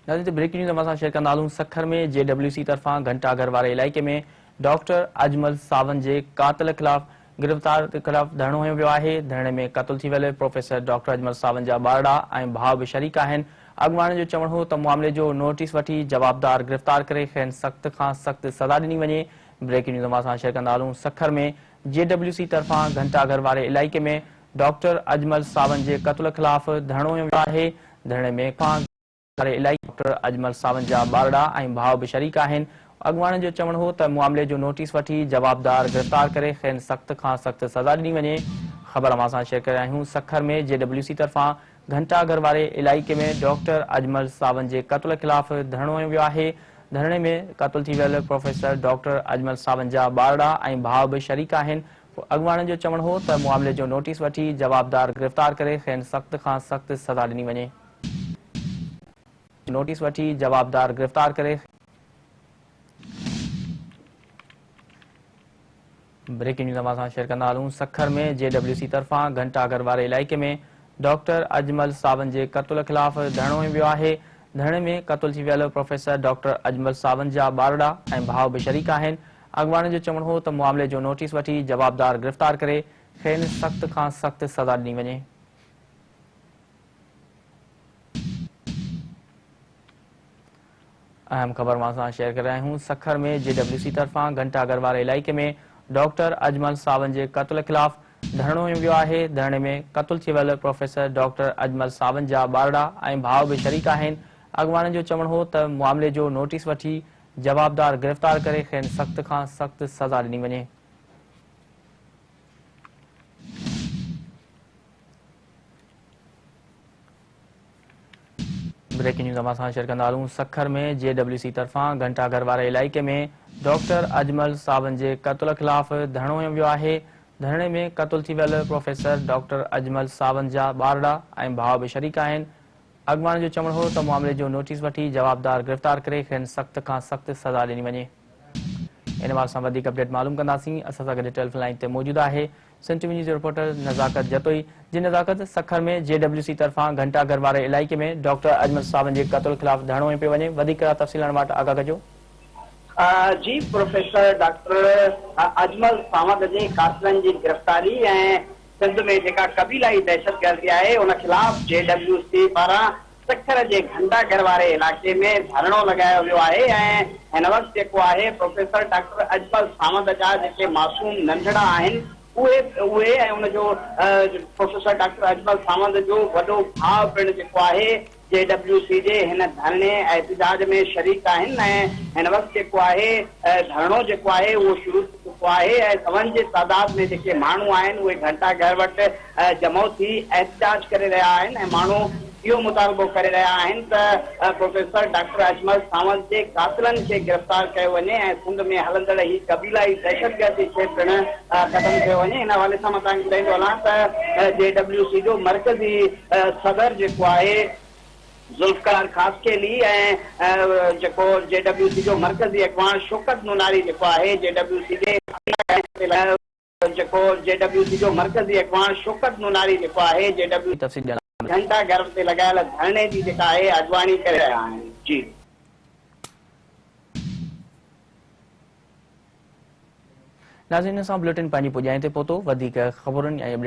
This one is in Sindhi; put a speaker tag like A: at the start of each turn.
A: ناظرين ته بريڪنگ نيوز اوهان سان شيئر ڪندا هلون سکر ۾ جي ڊبليو سي طرفان گهنٽا گهر واري علائقي ۾ ڊاڪٽر اجمل ساوند جي قاتل خلاف گرفتار خلاف ڌرڻو هنيو ويو آهي ڌرڻي ۾ قتل ٿي ويل پروفيسر ڊاڪٽر اجمل ساوند جا ٻارڙا ۽ ڀاء به شريڪ آهن اڳواڻن جو چوڻ هو ته معاملي جو نوٽيس وٺي جوابدار گرفتار ڪري کين سخت کان سخت سزا ڏني وڃي بريڪنگ نيوز اوهان سان شيئر ڪندا هلون سکر ۾ جي ڊبليو سي طرفان گهنٽا گهر واري علائقي ۾ ڊاڪٽر اجمل ساوند جي قتل خلاف ڌرڻو هنيو ويو آهي ڌرڻي ۾ واري علائقي ڊاڪٽر اجمل ساوند جا ٻارڙا ۽ ڀاء به شريڪ آهن. اڳواڻن جو چوڻ هو ته معاملي جو نوٽيس وٺي جوابدار گرفتار ڪري کين سخت کان سخت سزا ڏني وڃي. خبر اوهان سان شيئر ڪري رهيا آهيون سکر ۾ جي ڊبليو سي طرفان گهنٽا گهر واري علائقي ۾ ڊاڪٽر اجمل ساوند جي قتل خلاف ڌرڻو هنيو ويو آهي. ڌرڻي ۾ قتل ٿي ويل پروفيسر ڊاڪٽر اجمل ساوند جا ٻارڙا ۽ ڀاء به شريڪ آهن. اڳواڻن جو چوڻ هو ته معاملي جو نوٽيس وٺي جوابدار گرفتار ڪري کين سخت کان سخت سزا ڏني وڃي. نوٽيس وٺي جوابدار گرفتار ڪري. بريڪنگ نيوز اوهان سان شيئر ڪندا هلون سکر ۾ جي ڊبليو سي طرفان گهنٽا گهر واري علائقي ۾ ڊاڪٽر اجمل ساوند جي قتل خلاف ڌرڻو هنيو ويو آهي ڌرڻي ۾ قتل ٿي ويل پروفيسر ڊاڪٽر اجمل ساوند جا ٻارڙا ۽ ڀاء به شريڪ آهن اڳواڻن جو چوڻ هو ته معاملي جو نوٽيس وٺي جوابدار گرفتار ڪري کين سخت کان سخت سزا ڏني وڃي. اهم خبر اوهان سان شيئر ڪري رهيا آهيون سکر ۾ جي ڊبليو سي طرفان گهنٽا گهر واري علائقي ۾ ڊاڪٽر اجمل ساوند جي قتل خلاف ڌرڻو هنيو ويو آهي ڌرڻي ۾ قتل ٿي ويل پروفيسر ڊاڪٽر اجمل ساوند جا ٻارڙا ۽ ڀاء به شريڪ آهن اڳواڻن جو چوڻ هو ته معاملي جو نوٽيس وٺي جوابدار گرفتار ڪري کين سخت کان سخت سزا ڏني وڃي. بريڪنگ نيوز اوهان سان شيئر ڪندا هلون سکر ۾ جي ڊبليو سي طرفان گهنٽا گهر واري علائقي ۾ ڊاڪٽر اجمل ساوند جي قتل خلاف ڌرڻو هنيو ويو آهي ڌرڻي ۾ قتل ٿي ويل پروفيسر ڊاڪٽر اجمل ساوند جا ٻارڙا ۽ ڀاء به شريڪ آهن اڳواڻن جو چوڻ هو ته معاملي جو نوٽيس وٺي جوابدار گرفتار ڪري کين سخت کان سخت سزا ڏني وڃي. ان حوالي سان وڌيڪ اپڊيٽ معلوم ڪنداسين اسان سان گڏ ٽيليفون لائين تي موجود آهي سنڌ ٽي وي نيوز جو رپورٽر نزاڪت جتوئي جي نزاڪت سکر ۾ جي ڊبليو سي طرفان گهنٽا گهر واري علائقي ۾ ڊاڪٽر اجمل ساوند جي قتل خلاف ڌرڻو هنيو پيو وڃي وڌيڪ ڪهڙا تفصيل اڻواٽ آگاهه ڪجو.
B: جي پروفيسر ڊاڪٽر اجمل ساوند جي قاتلن جي گرفتاري ۽ سنڌ ۾ جيڪا قبيلائي دهشتگردي آهي ان خلاف جي ڊبليو سي پاران سکر جي گهنٽا گهر واري علائقي ۾ ڌرڻو لڳايو ويو آهي ۽ هن وقت جيڪو آهي پروفيسر ڊاڪٽر اجمل ساوند جا جيڪي معصوم ننڍڙا آهن اهي اهي ۽ ان جو پروفيسر ڊاڪٽر اجمل ساوند جو وڏو ڀاء پڻ جيڪو آهي جي ڊبليو سي جي هن ڌرڻي احتجاج ۾ شريڪ آهن ۽ هن وقت جيڪو آهي ڌرڻو جيڪو آهي اهو شروع ٿي چڪو آهي ۽ سون جي تعداد ۾ جيڪي ماڻهو آهن اهي گهنٽا گهر وٽ جمع ٿي احتجاج ڪري رهيا آهن ۽ ماڻهو اهو مطالبو ڪري رهيا آهن ته پروفيسر ڊاڪٽر اجمل ساوند جي قاتلن کي گرفتار ڪيو وڃي ۽ سنڌ ۾ هلندڙ هي قبيلائي دهشتگردي کي پڻ ختم ڪيو وڃي ان حوالي سان مان توهان کي ٻڌائيندو هلان ته جي ڊبليو سي جو مرڪزي صدر جيڪو آهي ذوالفقار خاصخيلي ۽ جيڪو جي ڊبليو سي جو مرڪزي اڳواڻ شوڪت نوناري جيڪو آهي جي ڊبليو سي جي جيڪو جي ڊبليو سي جو مرڪزي اڳواڻ شوڪت نوناري جيڪو آهي جي ڊبليو
A: تفصيل ڏيڻ
B: گهنٽا گهر تي لڳايل ڌرڻي جي جيڪا آهي اڳواڻي ڪري رهيا آهن جي.
A: ناظرين اسان بليٽن پنهنجي پڄائين تي پهتو وڌيڪ خبرن ۽.